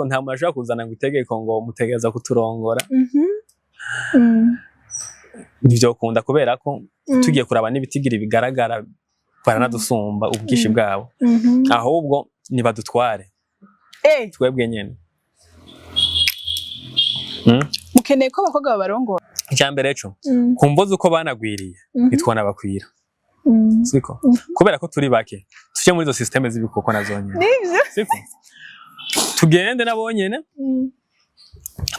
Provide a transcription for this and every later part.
Nta muntu ashobora kuzana ngo itegeko ngo mutegereza kuturongora. Ntivyokunda kubera ko tugiye kuraba n'ibitigiri bigaragara, baranadusumba ubwinshi bwabo. Ahubwo nibadutware twebwe nyene. Mukeneye ko abakobwa babarongora? Icya mbere co, ku mvo z'uko banagwiriye, ntitwanabakwira. Siko? Kubera ko turi bake, tuje muri izo système z'ibikoko nazo nyene. Nivyo. Siko? Tugende nabo nyene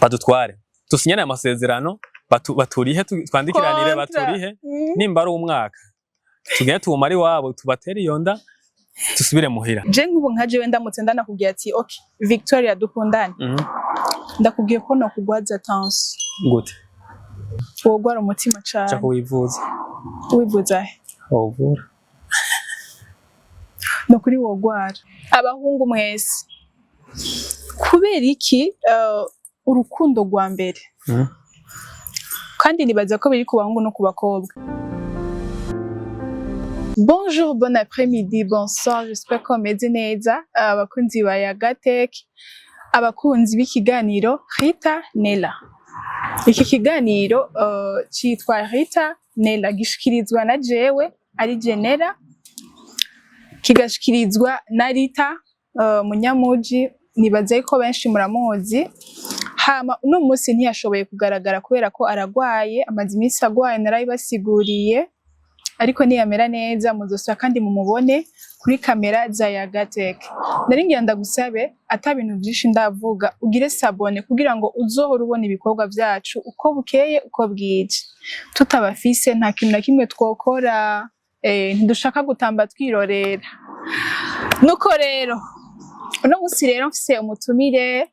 badutware, dusinyane amasezerano, baturihe, twandikiranire. Contrat. Baturihe nimba ari umwaka, tugende tuwumare iwabo, tubatere iyo nda, dusubire muhira. Je nk'ubu nka jewe ndamutse ndanakubwiye ati: "Okay, Victoria, dukundane," ndakubwiye ko nokugwaza tension. Gute? Wogwara umutima Ca cane. kuwivuza. Wivuza he? Wovura. Nukuri wogwara. Abahungu mwese, kubera iki urukundo rwa mbere, kandi nibaza ko biri ku bahungu no ku bakobwa. Bonjour, bon après-midi, bonsoir, j'espère ko meze neza. Abakunzi ba Yagatek, abakunzi b'ikiganiro Rita Nella. Iki kiganiro citwa Rita Nella, gishikirizwa na jewe ari Genera, kigashikirizwa na Rita Munyamuji, nibaza ko benshi muramuzi. Hama uno munsi ntiyashoboye kugaragara kubera ko aragwaye, amaze iminsi agwaye, narabibasiguriye, ariko niyamera neza muzosubira kandi mumubone kuri kamera za Yagatek. Nari ngira ndagusabe, ata bintu vyinshi ndavuga, ugire s'abonner kugira ngo uzohore ubona ibikorwa vyacu uko bukeye uko bwije. Tutabafise nta kintu na kimwe twokora, ntidushaka gutamba twirorera. Nuko rero uno musi rero mfise umutumire,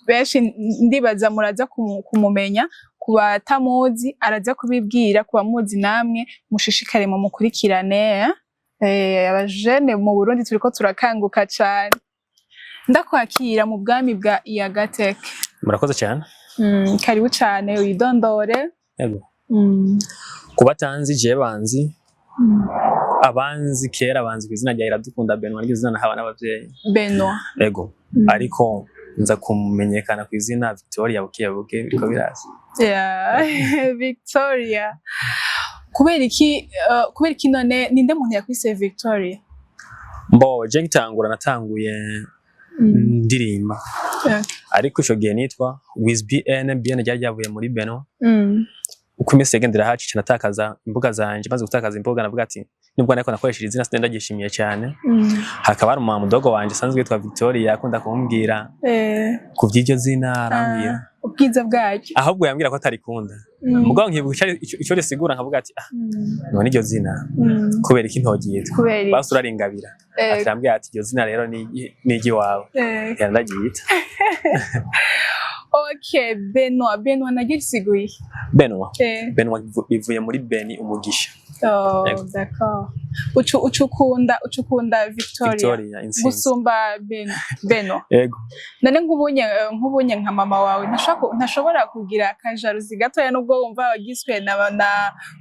benshi ndibaza muraza kumumenya, ku batamuzi araza kubibwira, ku bamuzi namwe mushishikare mu mukurikirane. Abajene mu Burundi turiko turakanguka cane. Ndakwakira mu bwami bwa Iyagatek. Murakoze cyane. Karibu cane, widondore. Yego. Ku batanzi, je banzi, abanzi kera banzi ku izina rya Iradukunda Benoit, ryo zina nahawe n'abavyeyi. Benoit. Yego. Ariko nza kumenyekana ku izina Victoria buke buke, biriko biraza. Yeah. Victoria. Kubera iki none ninde muntu yakwise Victoria? Mbo je ngitangura natanguye ndirimba, ariko ico gihe nitwa Wiz BN. BN ryari ryavuye muri Benoit. Uko iminsi yagenda irahaca, ica natakaza imbuga zanje. Maze gutakaza imbuga, navuga ati nubwo nariko nakoresheje izina sinari ndaryishimiye cyane. Hakaba hari umama mudogo wanje asanzwe yitwa Victoria, akunda kumbwira ku vy'iryo zina, arambwira Ah, ubwiza bwaryo. Ahubwo yambwira ko atarikunda. Mugabo nkibuka ico risigura, nkavuga ati: "Ah, none iryo zina kubera iki ntoryitwa?" Kubera iki? Basi uraringabira. Ati arambwira ati: "Iryo zina rero ni iry'iwawe." Ndaryita. Okay, Benoit, Benoit naryo risiguye? Benoit. Benoit bivuye muri Beni, umugisha. Oh, Yego. d'accord. Ucukunda Victoria, Victoria, intsinzi. gusumba Benoit. Yego. None nk'ubunye nka mama wawe ntashobora kugira akajaruzi gatoya, nubwo wumva wagiswe na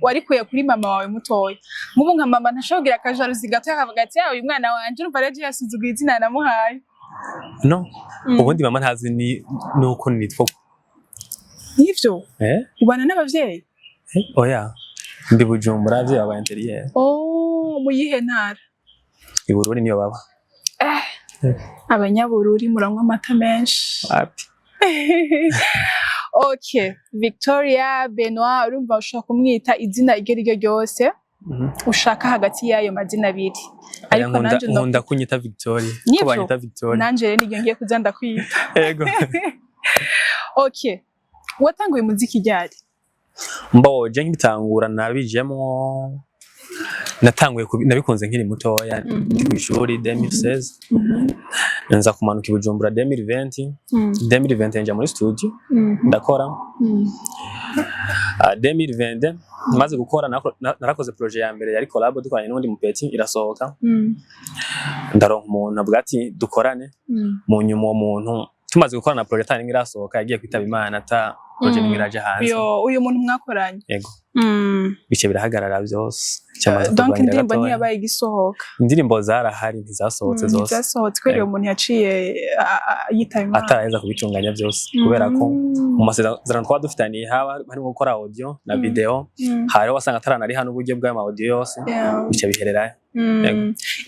warikuye kuri mama wawe mutoya? Nk'ubu nka mama ntashobora kugira akajaruzi gatoya akavuga ati: "Ah, uyu mwana wanje urumva rero yasuzuguye izina namuhaye"? No. Ubundi mama ntazi ni nuko nitwa. Nivyo? Eh. Ubana n'abavyeyi? Eh, oya, ndi Bujumbura, abavyeyi baba intérieur. Oh, mu yihe ntara? I Bururi niyo baba. Abanyabururi muranywa amata menshi. Wapi. Okay, Victoria, Benoit, urumva ushobora kumwita izina iryo ari ryo ryose ushaka hagati y'ayo mazina abiri. Oya, Ariko nkunda nanje nkunda kunyita Victoria, ko Nivyo? banyita Victoria. Nanje rero niryo ngiye kuza ndakwita. Yego. Okay. Watanguye umuziki ryari? Mbo je nkibitangura nabijemwo, natanguye nabikunze nkiri mutoya, ndi kw'ishuri 2016, nza kumanuka i Bujumbura 2020. 2020 nja muri studio, ndakora. 2020 maze gukora, narakoze projet ya mbere yari collab dukoranye n'undi mupeti, irasohoka. Ndaronka umuntu avuga ati dukorane. Mu nyuma uwo muntu tumaze gukorana projet atari irasohoka, yagiye kwitaba Imana ata Projet Mm. nimwe iraja hanze. Uyo uyu muntu mwakoranye? Yego. Bice birahagarara byose. Cyamaze Donc kurwanira indirimbo gatoya. ntiyabaye igisohoka? Indirimbo zarahari, ntizasohotse zose. Ntizasohotse kubera uyo muntu yaciye yitaba Imana. Ataraheza kubitunganya byose, kubera ko mu masezerano twaba dufitaniye haba harimo gukora audio na video. Hariho wasanga ataranariha n'uburyo bw'ayo ma audio yose, bice bihererayo. Yego.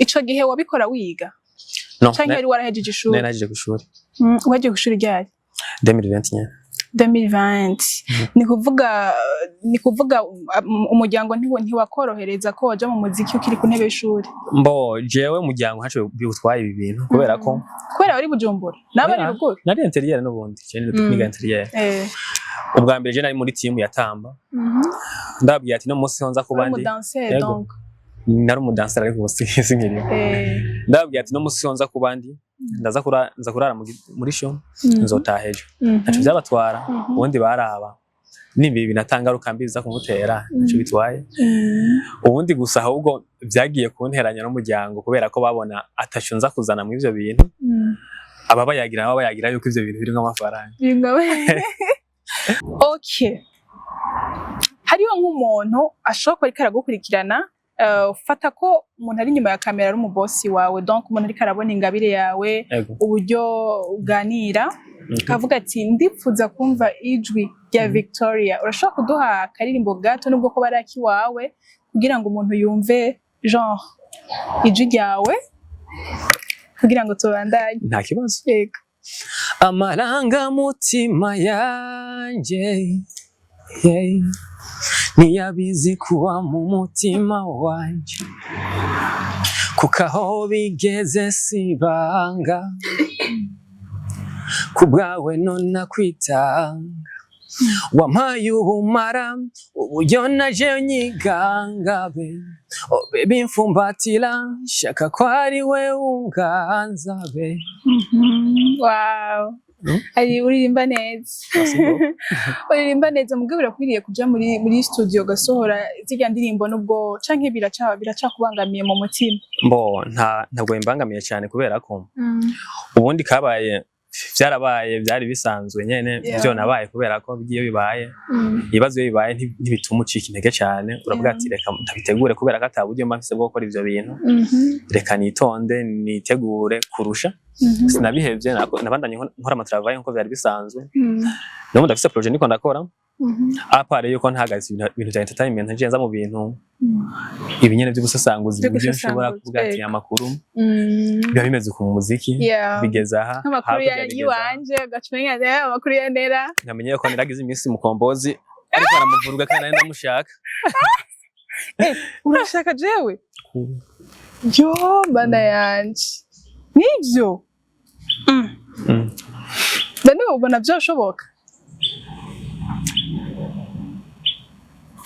Ico gihe wabikora wiga No, canke wari warahejeje ishuri? Nari nahejeje kw'ishuri. Wagiye kw'ishuri ryari? 2020 nyene. 2020. Ni kuvuga umuryango ntiwakorohereza ko waja mu muziki ukiri ku ntebe y'ishuri? Mbo jewe umuryango ntaco biwutwaye ibi bintu, kubera ko Kubera wari Bujumbura nawe ari Oya. ruguru. Nari intérieur n'ubundi je niga intérieur. Ubwa mbere je nari muri team ya Tamba. Ndababwiye ati no munsi ho nza kuba Uri ndi umudanseri? Yego. Donc Nari umudanseri, ariko ubu sinkiriho. Ndababwiye ati no munsi ho nza kuba ndi, ndaza nza kurara muri show, nzotaha ejo. Ntaco byabatwara. Ubundi baraba nimba ibi binatanga ingaruka mbi biza kumutera, ntaco bitwaye. Ubundi gusa ahubwo byagiye kunteranya n'umuryango, kubera ko babona ataco nza kuzana muri ivyo bintu. Aba bayagira nabo bayagira yuko ivyo bintu birimwo amafaranga. Okay, hariho nk'umuntu ashobora kuba ariko aragukurikirana, fata ko umuntu ari inyuma ya kamera ari umubosi wawe, donc umuntu ariko arabona ingabire yawe, uburyo uganira, akavuga ati ndipfuza kumva ijwi rya Victoria. Urashobora kuduha akaririmbo gato, nubwo ko bari akiwawe, kugira ngo umuntu yumve genre ijwi ryawe, kugira ngo tubandanye? Nta kibazo. Yego. Amarangamutima yanjye, yeah, ntiyabizi kuba mu mutima wanje, kuko aho bigeze sibanga ku bwawe nona kwitanga wampaye ubumara uburyo naje nyiganga be. Oh baby, mfumbatira, shaka ko ari we unganza be. Wow. Ari uririmba neza. Merci beaucoup. Uririmba neza, mugabo birakwiriye kuja muri studio ugasohora zirya ndirimbo, nubwo canke biracakubangamiye mu mutima? Mbo ntabwo bimbangamiye cyane, kubera ko ubundi kabaye byarabaye, byari bisanzwe nyene. Byo nabaye kubera ko bigiye bibaye, ibibazo iyo bibaye ntibituma ucika intege cyane. Uravuga ati reka ndabitegure, kubera ko ata buryo mba mfise bwo gukora ivyo bintu. Reka nitonde nitegure kurusha. Sinabihevye, nabandanye nkora amatravail nkuko vyari bisanzwe. N'ubu ndafise projet ndiko ndakora, à part yuko ntahagaritse ibintu vya entertainment, nje nza mu bintu ibi nyene vy'ubusesanguzi, uburyo nshobora Vy'ubusesanguzi, kuvuga ati amakuru biba bimeze ku muziki, bigeze aha, nk'amakuru hakurya ya bigeze aha. yiwanje ugaca umenya amakuru ya Nera. Nkamenye yuko niragize iminsi Mukombozi ariko aramuvuruga, kandi nari ndamushaka. Urashaka jewe? Yo mana yanje, nivyo? None ubona vyoshoboka?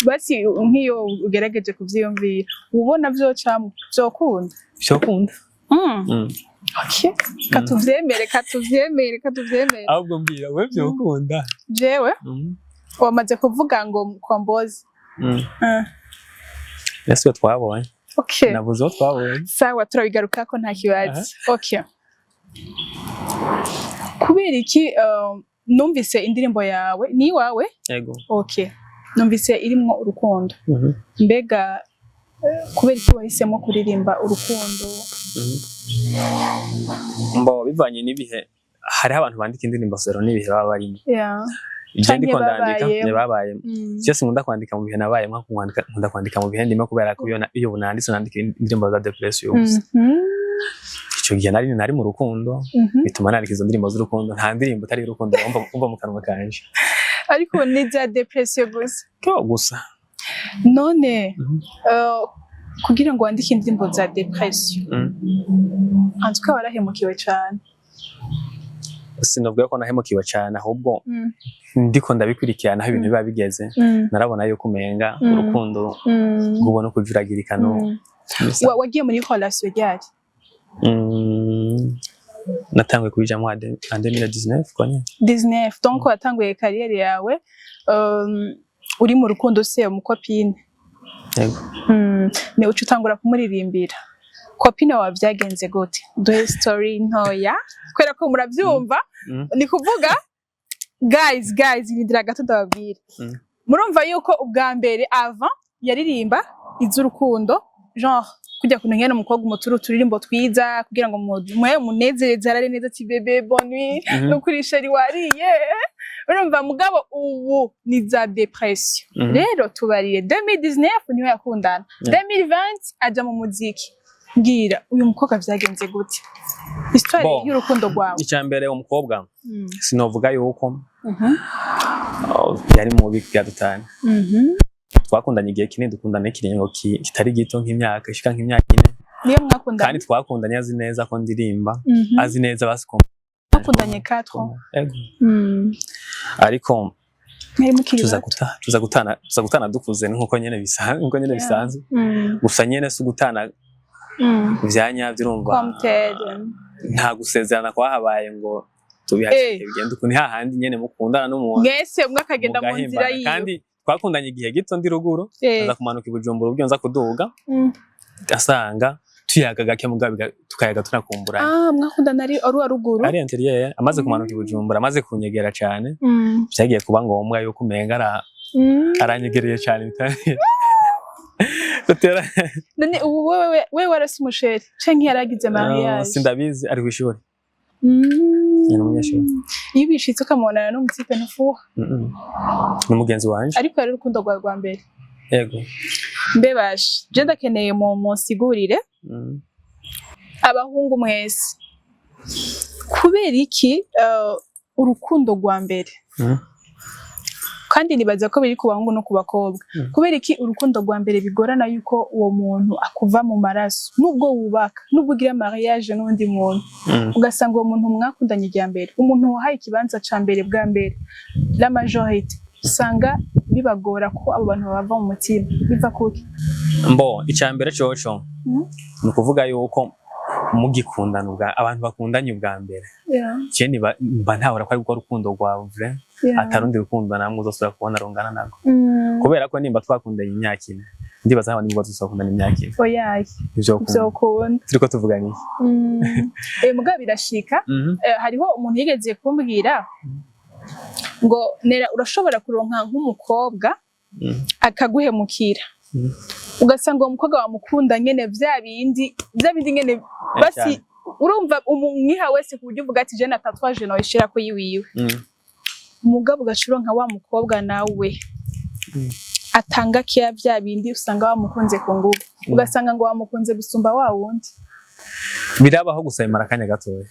Basi nk'iyo ugerageje kuvyiyumvira, ubona vyocamwo, vyokunda? Vyokunda. Okay. Katuvyemere, katuvyemere, katuvyemere. Ahubwo mbwira we, vyokunda? Jewe wamaze kuvuga ngo Mukombozi. Ese twabonye? Okay. Nabuze uwo twabonye. Sawa, turabigarukako, nta kibazo. Okay. Kubera iki numvise indirimbo yawe ni iwawe? Yego. Okay. Numvise irimwo urukundo. Mbega kubera iki wahisemo kuririmba urukundo? Mbo bivanye n'ibihe, hariho abantu bandika indirimbo selon n'ibihe baba barimo. Je Canke ndiko ndandika babayemo. ne babayemo. Je sinkunda kwandika mu bihe nabayemo, nkunda kwandika mu bihe ndimo, kubera ko iyo nanditse nandika indirimbo za depression gusa. Ico gihe nari mu rukundo, bituma nandika izo ndirimbo z'urukundo. Nta ndirimbo itari urukundo wumva mu kanwa kanje. Ariko ni za depression gusa? Ko gusa. None kugira ngo wandike indirimbo za depression, en tout cas warahemukiwe cane. Sinovuga ko nahemukiwe cane, ahubwo ndiko ndabikurikirana aho ibintu biba bigeze, narabona yuko umenga urukundo rwubona kujuragirika no Wagiye muri relation ryari? Natanguye kubijamwo en 2019 kwa nyene. 19, donc watanguye carrière yawe uri mu rukundo se umucopine? Yego. Ne uca utangura kumuririmbira. Copine wawe vyagenze gute? Duhe story ntoya, kubera ko muravyumva. Ni kuvuga Guys, guys, rindira gato ndababwire. Murumva yuko ubwa mbere avant yaririmba iz'urukundo, genre kujya kuntu nyene umukobwa umutura uturirimbo twiza kugira ngo mwe munezereze, arare neza, ati: "Bébé, bonne nuit." Nukuri chéri, wariye? Urumva, mugabo ubu ni za dépression. Rero tubarire, 2019 niho yakundana, 2020 aja mu muziki. Mbwira, uyu mukobwa vyagenze gute, histoire Bon. y'urukundo rwawe? Icya mbere, umukobwa sinovuga yuko yari mubi bya dutane. Twakundanye igihe kinini, dukundana ikiringo kitari gito, nk'imyaka ishika nk'imyaka 4. Niyo mwakundanye? Kandi twakundanye azi neza ko ndirimba, azi neza basi ko Mwakundanye 4 ans? Ego. Ariko Mwari mukiri tuza bato. guta tuza gutana dukuze, nkuko nyene bisanzwe, nkuko nyene bisanzwe. Gusa nyene si ugutana vya nyavyo, urumva. Comme tel. Nta gusezerana kwahabaye ngo tubihagarike bigende uku. Ni hahandi nyene mukundana n'umuntu, Mwese umwe akagenda mu nzira mugahimbana. yiwe. Kandi twakundanye igihe gito ndi ruguru, aza kumanuka i Bujumbura, ubwo nza kuduga, asanga tuyaga gake, mugabo tukayaga tunakumburanye. Ah, mwakundana ari uwa ruguru? Ari intérieur. Amaze kumanuka i Bujumbura, amaze kunyegera cyane, vyagiye kuba ngombwa yuko umenga aranyegereye cyane bitari dutera. None ubu wewe warasi umu chéri canke yaragize mariage? Sindabizi, ari kw'ishuri. Ni umunyeshuri. Iyo bishitse ukamubonana n'umu type, ntufuha? Ni umugenzi wanje. Ariko yari urukundo rwawe rwa mbere? Yego. Mbebashe, je ndakeneye mu munsigurire, abahungu mwese, kubera iki urukundo rwa mbere, kandi nibaza ko biri ku bahungu no ku bakobwa, kubera iki urukundo rwa mbere bigorana yuko uwo muntu akuva mu maraso, nubwo wubaka, nubwo ugira mariage n'undi muntu, ugasanga uwo muntu mwakundanye irya mbere, umuntu wahaye ikibanza ca mbere bwa mbere, la majorité usanga bibagora ko abo bantu bava mu mutima? Biva kuki? Mbo icya mbere coco, ni ukuvuga yuko mugikundana, ubwa abantu bakundanye ubwa mbere, je mba ntahora ko ari rwo rukundo rwa vrai, atarundi rukundo namwe uzosubira kubona rungana narwo. Kubera ko nimba twakundanye imyaka 4, ndibaza nk'abandi nibwo tuzokundana imyaka 4. Oyaye. Ivyo ukunda. Vyokunda. Turiko tuvugana iki? Mugabo birashika. Hariho umuntu yigeze kumbwira ngo: "Nera, urashobora kuronka nk'umukobwa akaguhemukira, ugasanga uwo mukobwa wamukunda nyene vya bindi nyene basi." Cyane. Urumva, umwiha wese ku buryo uvuga ati: "Je na tatouage noyishirako yiwiwe." Mugabo ugaca uronka wa mukobwa nawe atanga keya, vya bindi usanga wamukunze ku nguvu, ugasanga ngo wamukunze gusumba wa wundi. Birabaho, gusa bimara akanya gatoya,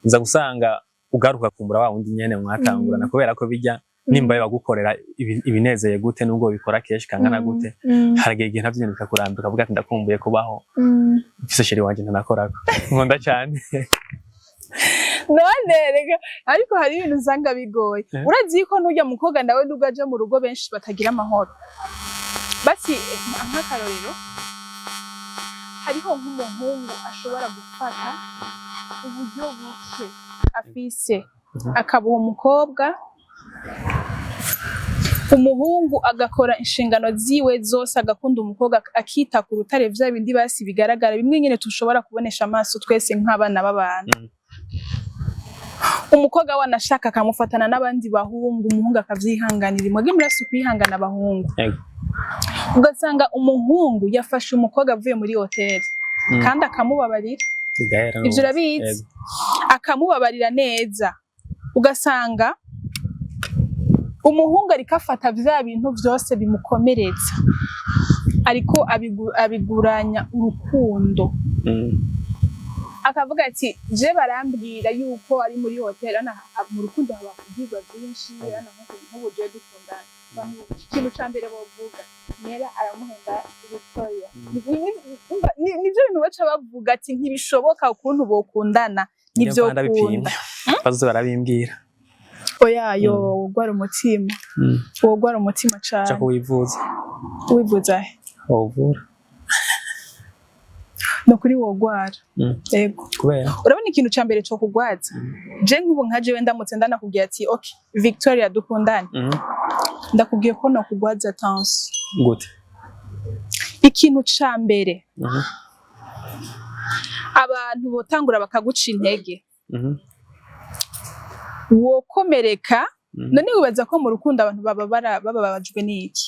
uza gusanga ugaruka kumbura wa wundi nyene mwatangurana, kubera ko bijya nimba bagukorera ibinezeye gute, nubwo bikora kenshi kangana gute, haragera igihe navyo nyene bikakurambira, ukavuga ati: "Ndakumbuye kubaho mfise chéri wanje ntanakorako, nkunda cyane." None rega, ariko hari ibintu usanga bigoye. Urazi ko n'urya mukobwa nawe nubwo aja mu rugo, benshi batagira amahoro. Basi nk'akarorero, hariho nk'umuhungu ashobora gufata uburyo buke afise akabuha umukobwa, umuhungu agakora inshingano ziwe zose, agakunda umukobwa, akita ku rutare, vya bindi basi bigaragara, bimwe nyene tushobora kubonesha amaso twese nk'abana b'abantu. Umukobwa we anashaka akamufatana n'abandi bahungu, umuhungu akavyihanganira. Mwebwe murasi kwihangana, abahungu. Yego. Ugasanga umuhungu yafashe umukobwa avuye muri hoteli kandi akamubabarira. Bigahera. Ivyo urabizi? Yego. Akamubabarira neza, ugasanga umuhungu ariko afata vya bintu vyose bimukomeretsa, ariko abiguranya urukundo. Akavuga ati: "Je barambwira yuko ari muri hoteli." Ana mu rukundo haba kubyigwa byinshi. Ana nk'ubu je dukundana, ikintu ca mbere bovuga: "Nera aramuhenda Victoria." Nivyo bintu baca bavuga ati: "Ntibishoboka ukuntu bokundana." Niyo Nivyo mpamvu ndabipima. kunda. Bazoze barabimbwira. Oya, yo wogwara umutima. Wogwara umutima Ca cane. kuwivuza. Wivuza he? Wovura. Ni ukuri wogwara. Yego. Kubera? Urabona, ikintu ca mbere co kugwaza, je nk'ubu nka jewe ndamutse ndanakubwiye ati: "Okay Victoria, dukundane," ndakubwiye ko no kugwaza tension. Gute? Ikintu ca mbere, abantu botangura bakaguca intege, wokomereka. None wibaza ko mu rukundo abantu baba bababajwe n'iki?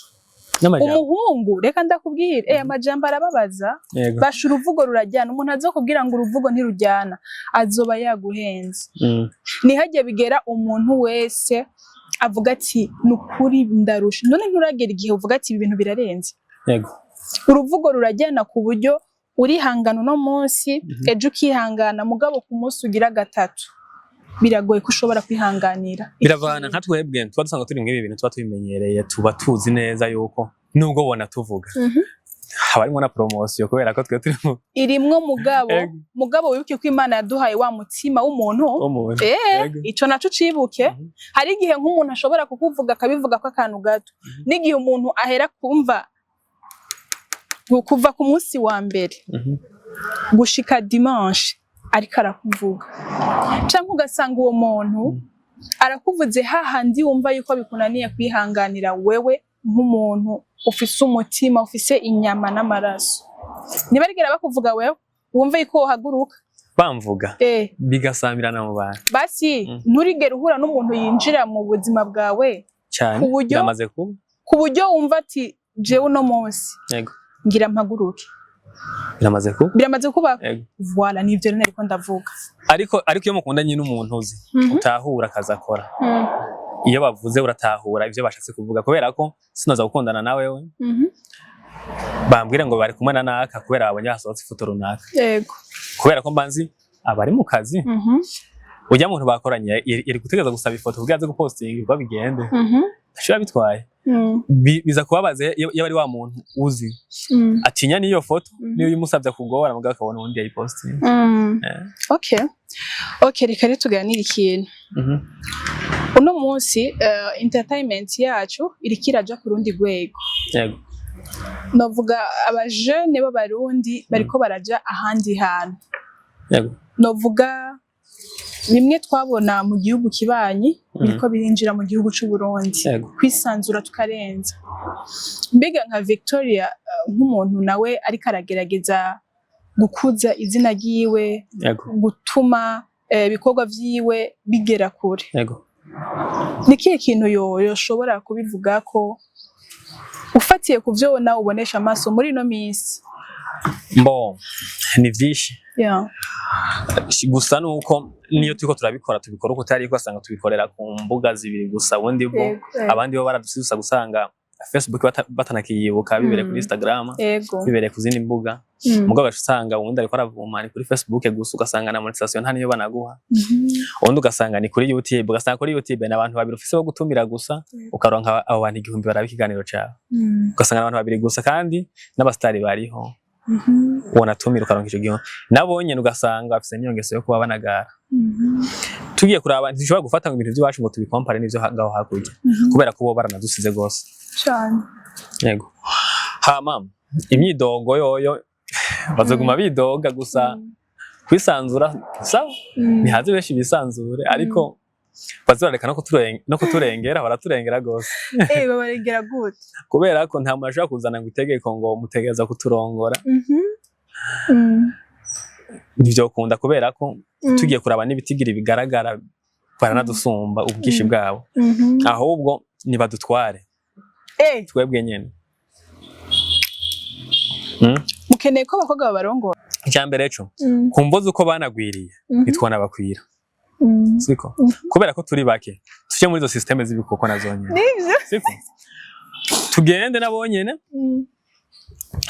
N'amajambo. Umuhungu, reka ndakubwire, amajambo arababaza. Basha, uruvugo rurajyana. Umuntu azokubwira ngo uruvugo ntirujyana azoba yaguhenze. Nihajye bigera umuntu wese avuga ati: "Ni ukuri ndarusha." None nturagera igihe uvuga ati: "Ibi bintu birarenze"? Yego. Uruvugo rurajyana ku buryo urihangana uno munsi, ejo ukihangana, mugabo ku munsi ugira gatatu biragoye ko ushobora kwihanganira. Biravana. Nka twebwe tuba dusanzwe turi mw'ibi bintu, tuba tubimenyereye, tuba tuzi neza yuko nubwo bona tuvuga haba harimo na promotion, kubera ko twe turi mu Irimwo, mugabo mugabo wibuke ko Imana yaduhaye wa mutima w'umuntu. W'umuntu. Ico naco cibuke. Hari igihe nk'umuntu ashobora kukuvuga, akabivuga ko akantu gato, n'igihe umuntu ahera kumva kuva ku munsi wa mbere gushika dimanche ariko arakuvuga, canke ugasanga uwo muntu arakuvuze hahandi wumva yuko bikunaniye kwihanganira wewe nk'umuntu ufise umutima, ufise inyama n'amaraso. Ntibarigera bakuvuga wewe wumve yuko wohaguruka? Bamvuga bigasamirana mu bantu. Basi nturigere uhura n'umuntu yinjira mu buzima bwawe cyane. Ku buryo Biramaze kuba. ku buryo wumva ati: "Jewe uno munsi ngira mpaguruke"? Biramaze kuba. Biramaze kuba. Yego. Voilà, nivyo rero nariko ndavuga. Ariko iyo mukundanye n'umuntu uzi, utahura akazi akora, iyo bavuze uratahura ivyo bashatse kuvuga, kubera ko sinoza gukundana na wewe bambwire ngo bari kumwe na naka kubera babonye hasohotse ifoto runaka, kubera ko mba nzi abari mu kazi. Ujya muntu bakoranye yari gutegereza gusaba ifoto kugira aze gupostinga uko bigende, ntashobora bitwaye. Biza kubabaza iyo ari wa muntu uzi atinya n'iyo foto, niyo uyimusabye akugora, mugabo akabona uwundi yayipostinga. Okay, reka rero tuganire ikintu. Uno munsi entertainment yacu iriko iraja ku rundi rwego. Novuga abajene b'Abarundi bariko baraja ahandi hantu. Novuga bimwe twabona mu gihugu kibanyi biriko birinjira mu gihugu c'u Burundi, kwisanzura tukarenza. Mbega nka Victoria, nk'umuntu nawe ariko aragerageza gukuza izina ryiwe, gutuma ibikorwa vyiwe bigera kure, ni kihe kintu yoshobora kubivugako ufatiye ku vyo nawe ubonesha amaso muri ino minsi? Mbo ni vyinshi. Gusa nuko niyo turiko turabikora, tubikora uko utari, ugasanga tubikorera ku mbuga zibiri gusa, ubundi bwo abandi bo baradususa, gusanga Facebook batanakiyibuka, bibereye kuri Instagram, bibereye ku zindi mbuga. Mugabo ugaca usanga uwundi ariko aravuma ni kuri Facebook gusa, ugasanga na monetization nta niyo banaguha. Uwundi ugasanga ni kuri YouTube, ugasanga kuri YouTube ni abantu babiri ufise bo gutumira gusa, ukaronka abo bantu 1000 baraba ikiganiro cawe, ugasanga abantu babiri gusa kandi n'abastari bariho. Wonatumira ukaronka ico gihumbi, nabo nyene ugasanga bafise n'iyo ngeso yo kuba banagara. Tugiye kuraba, ntidushobora gufata ngo ibintu by'iwacu ngo tubikompare n'ivyo ngaho hakurya, kubera ko bo baranadusize gose. Cane. Yego. Hama imyidogo yoyo bazoguma bidoga gusa. Kwisanzura sawa, ntihaze benshi bisanzure, ariko bazorareka no kuturengera, baraturengera gose. Babarengera gute? Kubera ko nta muntu ashobora kuzana ngo itegeko ngo mutegereza kuturongora. Ntivyokunda, kubera ko tugiye kuraba n'ibitigiri bigaragara, baranadusumba ubwinshi bwabo. Ahubwo nibadutware twebwe nyene. Mukeneye ko abakobwa babarongora? Icya mbere co, ku mvo z'uko banagwiriye, ntitwona bakwira, siko? Kubera ko turi bake, tuje muri izo système z'ibikoko nazo nyene, Nivyo. siko? Tugende nabo nyene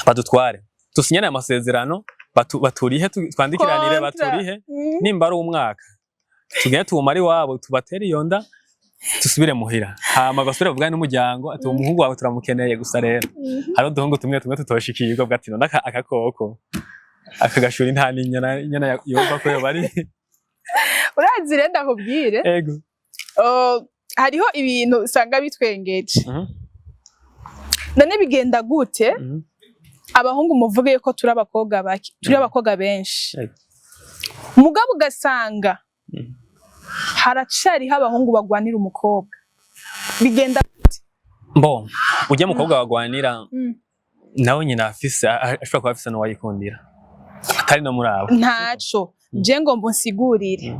badutware, dusinyane amasezerano, baturihe, twandikiranire. Contrat. Baturihe nimba ari umwaka, tugende tuwumare iwabo, tubatere iyo nda, dusubire muhira, hama basubire bavugane n'umuryango ati: "Uwo muhungu wawe turamukeneye." Gusa rero hari uduhungu tumwe tumwe tutoshikirwa, bwa ati: "None aka akakoko aka gashuri nta n'inyana inyana yumva ko yoba ari." Urazi rero, ndakubwire. Ego. Hariho ibintu usanga bitwengeje. None bigenda gute? Abahungu muvuge ko turi abakobwa bake, turi abakobwa benshi, mugabo ugasanga haracariho abahungu bagwanira umukobwa. Bigenda gute? Mbo ujya mukobwa bagwanira, nawe nyina afise, ashobora kuba afise n'uwayikundira atari no muri abo. Ntaco je ngomba unsigurire.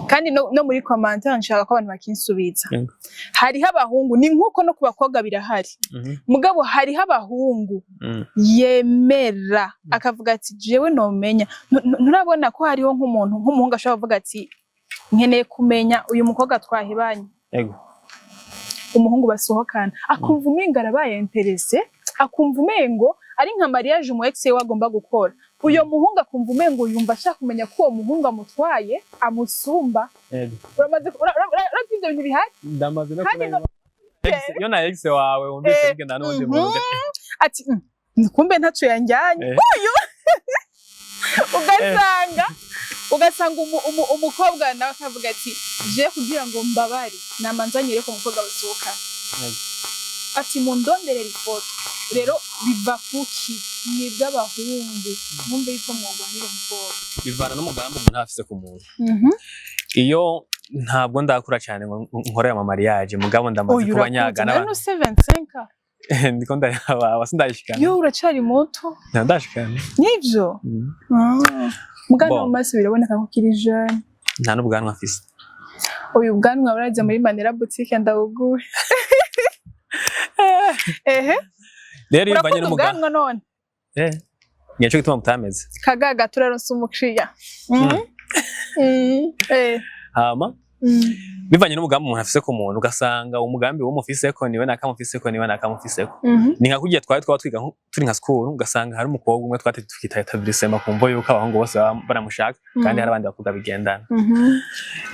Kandi no muri commentaire nshaka ko abantu bakinsubiza. Hariho abahungu, ni nkuko no ku bakobwa birahari, mugabo hariho abahungu yemera akavuga ati: "Jewe nomenya." Nturabona ko hariho nk'umuntu, nk'umuhungu ashobora kuvuga ati: "Nkeneye kumenya uyu mukobwa twahebanye," umuhungu basohokana, akumva umengo arabaye intéressé, akumva umengo ari nka mariage umu ex we agomba gukora, uyo muhungu akumva umengo yumva ashaka kumenya ko uwo muhungu amutwaye amusumba? Uramaze urazi ivyo bintu bihari? Ndamaze no Kandi kubona iyo na ex wawe wumvise bigenda n'undi muntu. Ati: Kumbe ntaco yanjyanye." Uyu ugasanga umukobwa nawe akavuga ati: "Je kugira ngo mbabare namanza nyereke umukobwa basohokana." Ati: "Mundonderere ifoto." Rero biva kuki mwebwe abahungu mwumve yuko mwogwanira umukobwa? Bivana n'umugambi umuntu aba afise ku muntu. Iyo ntabwo ndakura cyane ngo nkore ama mariage, mugabo ndamaze Oya, kuba nyaga urakuze n'abantu. none 75? Ndiko ndaraba, sindayishikana. Yo, uracari muto. Ndashikana. Nivyo. Ah. Mugana Bon. mu maso biraboneka ko ukiri jeune. Nta n'ubwanwa afise. Uyu bwanwa buraza muri Manera Boutique, ndawuguhe. Ehe. Rero iyo bivanye Urakunda n'umugambi ubwanwa none? Eh, nico gituma butameze. Kagaga, turaronse umukiriya. Eh. Hama bivanye n'umugambi umuntu afise ku muntu, ugasanga umugambi w'umufiseko niwe nakamufiseko, niwe nakamufiseko. Ni nka kurya twari twaba twiga turi nka school, ugasanga hari umukobwa umwe twari tukita établissement, kumva yuko abahungu bose baba baramushaka kandi hari abandi bakobwa bigendana.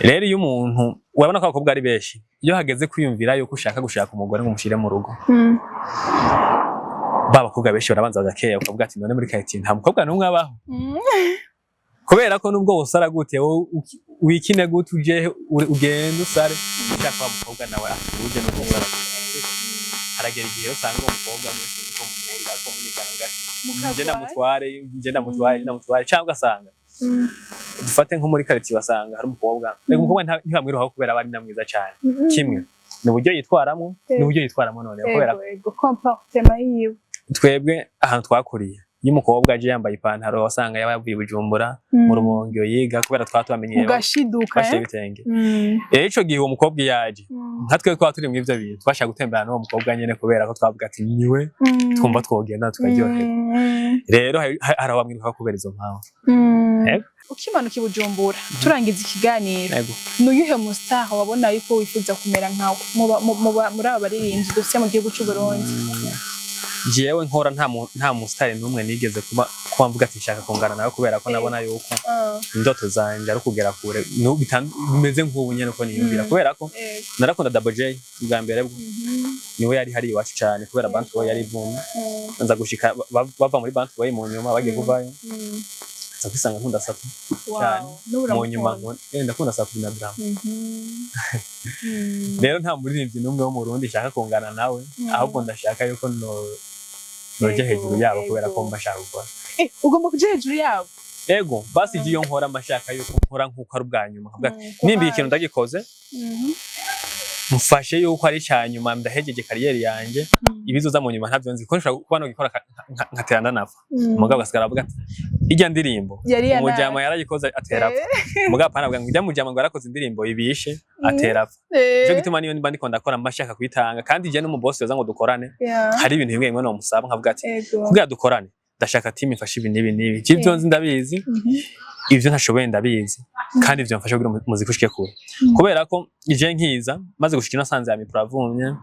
Rero iyo umuntu urabona ko abakobwa ari benshi, iyo hageze kwiyumvira yuko ushaka gushaka umugore ngo umushire mu rugo, ba bakobwa benshi barabanza bagakeya, ukavuga ati: "None muri quartier nta mukobwa n'umwe abaho?" Kubera ko nubwo wosara gute, wowe wikine gute, uje ugende usare ushaka wa mukobwa nawe atuje, nubwo usara gute. Haragera igihe usanga uwo mukobwa mwese niko mumurira ko munigana gati nje ndamutware, nje ndamutware, nje ndamutware, cyangwa ugasanga dufate nko muri quartier basanga hari umukobwa, reka umukobwa ntibamwiruhaho kubera aba ari na mwiza cyane. Kimwe ni uburyo yitwaramo, ni uburyo yitwaramo noneho kubera Ego, comportement yiwe. Twebwe ahantu twakuriye, iyo umukobwa aje yambaye ipantaro, wasanga yaba yavuye i Bujumbura, mu Rumonge yiga, kubera twaba tubamenyereye Ugashiduka. bashiye ibitenge. Rero ico gihe uwo mukobwa iyo aje, nka twe twaba turi muri ivyo bintu, twashaka gutemberana n'uwo mukobwa nyene, kubera ko twavuga ati: "Niwe twumva twogenda tukaryoherwa." Rero hari abamwiruka kubera izo mpamvu. Yego. Ukimanuka i Bujumbura, turangiza ikiganiro, nuyuhe mu star wabona yuko wifuza kumera nkawe muri aba baririmbyi dufite mu gihugu c'u Burundi? Jewe nkora nta musitari n'umwe nigeze kuba mvuga ati nshaka kungana nawe, kubera ko nabona yuko indoto zanje ari ukugera kure. Bimeze nk'ubu nyene uko niyumvira, kubera ko narakunda Double J bwa mbere bwo, niwe yari hari iwacu cyane, kubera Bantu Boy yari ivumye. Nza gushika bava muri Bantu Boy, mu nyuma bagiye kuvayo, nza kwisanga nkunda Satu cyane. N'ubu Mu nyuma uramukunda. Ndakunda Satu na Drama. Rero nta muririmbyi n'umwe wo mu Burundi nshaka kungana nawe, ahubwo ndashaka yuko no noja hejuru yabo, kubera ko mba nshaka gukora. Ugomba kuja hejuru yabo. Ego, basi iyo nkora mba nshaka yuko nkora nk'uko ari ubwa nyuma, nkavuga ati, nimba ikintu ndagikoze, mfashe yuko ari icya nyuma, ndahejeje carrière yanje. Ibizoza mu nyuma ntavyo nzi, kuko nshobora kuba nogikora nkatera ndanapfa, mugabo agasigara avuga ati: "Ijya ndirimbo Yari yana umujama yarayikoze atera apfa." Mugabo apana avuga ngo ijya mujama ngo yarakoze indirimbo ibishe atera apfa. Nico gituma niyo nimba ndiko ndakora mba nshaka kuyitanga, kandi je n'umubosi yoza ngo dukorane, hari ibintu bimwe bimwe nomusaba, nkavuga ati: "Kugira dukorane ndashaka team ifashe ibi n'ibi n'ibi. Je ivyo nzi ndabizi, ivyo ntashoboye ndabizi, kandi ivyo mfasha kugira umuziki ushike kure." Kubera ko ije nkiza maze gushika ino, nasanze ya mipro avumye,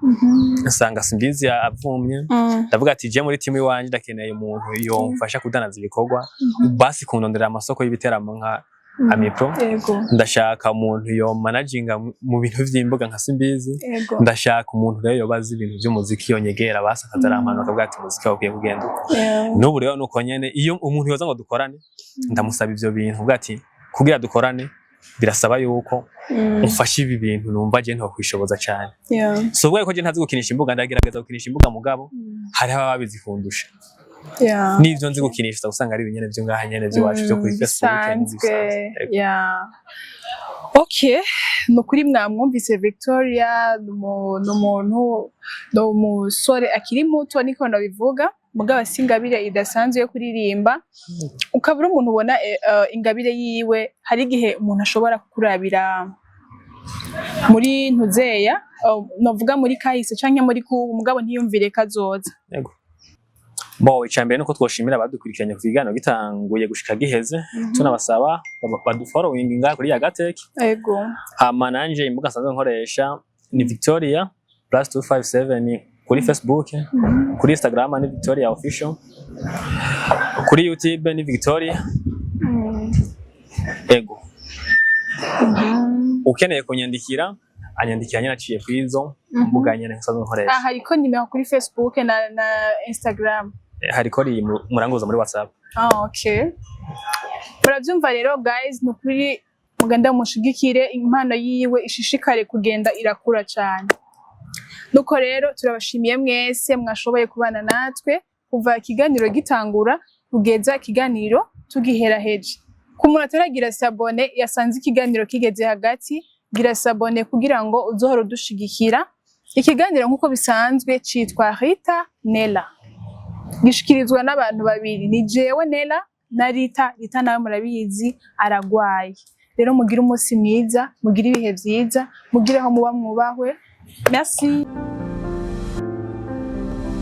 nsanga Simbizi avumye. Ndavuga ati: "Je muri team iwanje ndakeneye umuntu yomfasha kudanaza ibikorwa, basi kundonderera amasoko y'ibiteramo nka Amipro. Ndashaka umuntu yo managinga mu bintu vy'imbuga nka Simbizi. Ndashaka umuntu rero yoba azi ibintu vy'umuziki, yonyegera basi akazarampanuka, akavuga ati: 'Umuziki wawe ukwiye kugenda uko.'" N'ubu rero nuko nyene, iyo umuntu yoza ngo dukorane, ndamusaba ivyo bintu, mvuga ati: "Kugira dukorane birasaba yuko umfashe ibi bintu numva je ntokwishoboza cane." Si ukuvuga ko je ntazi gukinisha imbuga, ndagerageza gukinisha imbuga, mugabo hariho ababa babizi kundusha. N'ivyo nzi gukinisha usanga ari ibinyene vyo ngaha nyene vy'iwacu vyo kuri Facebook. Bisanzwe. Bisanzwe. Yego. Yeah. Okay, ni ukuri mwamwumvise Victoria, ni umuntu, ni umusore akiri muto, niko ndabivuga. Mugabo si ingabire idasanzwe yo kuririmba. Ukaba uri umuntu ubona ingabire yiwe. Hari igihe umuntu ashobora kukurabira muri ntuzeya, novuga muri kahise canke muri kubu, mugabo ntiyumvire kazoza. Yego. Bo, icambere nuko twoshimira abadukurikiranye ku kiganiro gitanguye gushika giheze, tunabasaba badufollowing ngaha kuri Yagatech. Hama nanje imbuga nsanzwe nkoresha ni Victoria +257 kuri Facebook, kuri Instagram ni Victoria Official, kuri YouTube ni Victoria. Ego. Ukeneye kunyandikira, anyandikira nyine aciye kwizo mbuga nyene nsanzwe nkoresha. Ah, hariko nimero kuri Facebook na Instagram. Hariko ri muranguza muri WhatsApp. Ah, okay. Muravyumva rero guys, ni ukuri mugenda mushigikire impano yiwe, ishishikare kugenda irakura cane. Nuko rero turabashimiye mwese mwashoboye kubana natwe kuva ikiganiro gitangura kugeza ikiganiro tugiheraheje. Ku muntu ataragira s'abonner, yasanze ikiganiro kigeze hagati, gira s'abonner kugira ngo uzohore udushigikira. Ikiganiro nk'uko bisanzwe citwa Rita Nella, gishikirizwa n'abantu babiri, ni jewe Nella na Rita. Rita nawe murabizi aragwaye. Rero mugire umunsi mwiza, mugire ibihe vyiza, mugire aho muba mwubahwe. Merci.